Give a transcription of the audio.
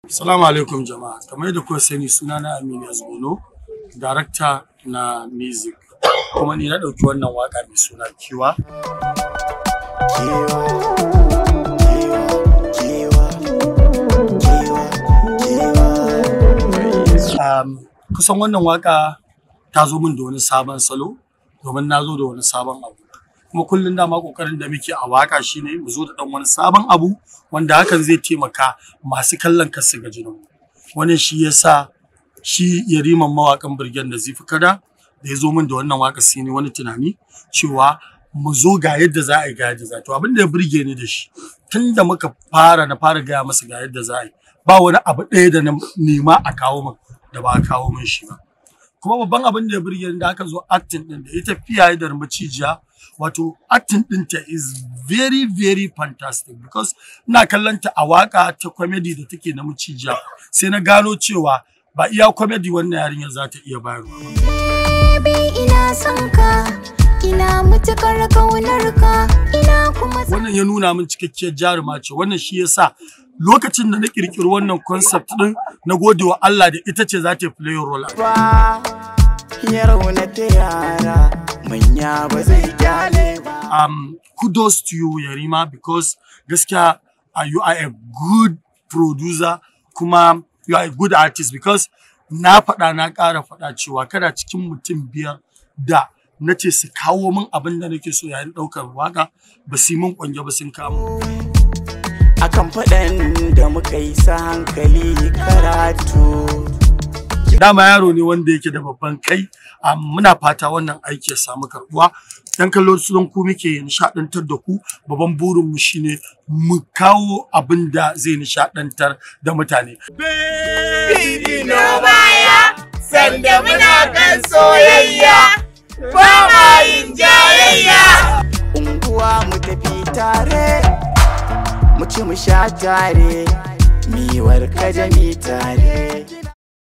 Salamu alaikum jama'a, kamar yadda kuka sani, sunana Aminu Azgono, director na music. Kuma ni na ɗauki wannan waka mai suna Kewa. Kewa, kewa, kewa, kewa, kewa. Kusan wannan waka ta zo min da wani sabon salo, domin na zo da wani sabon abu. Kuma kullum dama kokarin da muke a waka shine mu zo da ɗan wani sabon abu wanda hakan zai taimaka masu kallon kar su gaji da mu. Wannan shi yasa shi Yariman Mawakan Birgen da Zifi Kada da ya zo min da wannan waka, sai ne wani tunani cewa mu zo ga yadda za a yi, ga yadda za a yi. To, abin da ya burge ni da shi, tun da muka fara, na fara gaya masa ga yadda za a yi, ba wani abu ɗaya da na nema a kawo min da ba a kawo min shi ba. Kuma babban abin da ya burge ni, da aka zo acting din da ita fiyaye da macijiya, wato acting ɗinta is very very fantastic, because ina kallon ta a waka ta comedy da take na macijiya, sai na gano cewa ba iya comedy wannan yarinyar za ta iya bayarwa ba. Baby, ina son ka, ina mutukar kaunar ka, ina kuma Wannan ya nuna min cikakkiyar jaruma ce. Wannan shi yasa lokacin da na kirkiri wannan concept din, na gode wa Allah da ita ce za ta play role a Ba ya raunata yara, manya ba zai kyale ba. Kudos to you, Yarima, because gaskiya you are a good producer, kuma you are a good artist, because na faɗa na ƙara faɗa cewa kana cikin mutum 5 da na ce su kawo min abin da nake so yayin ɗaukar waka, ba su yi min ƙwange ba, sun kawo. Akan faɗan da muka yi sa hankali karatu. Dama yaro ne wanda yake da babban kai. Muna fata wannan aiki ya samu karbuwa. Dan kallo su, don ku muke nishadantar da ku. Babban burin mu shine mu kawo abin da zai nishadantar da mutane. Baby, no baya, sanda muna kan soyayya, ba ma yin jayayya. Unguwa mu tafi tare, mu ci mu sha tare, miwar kajami tare.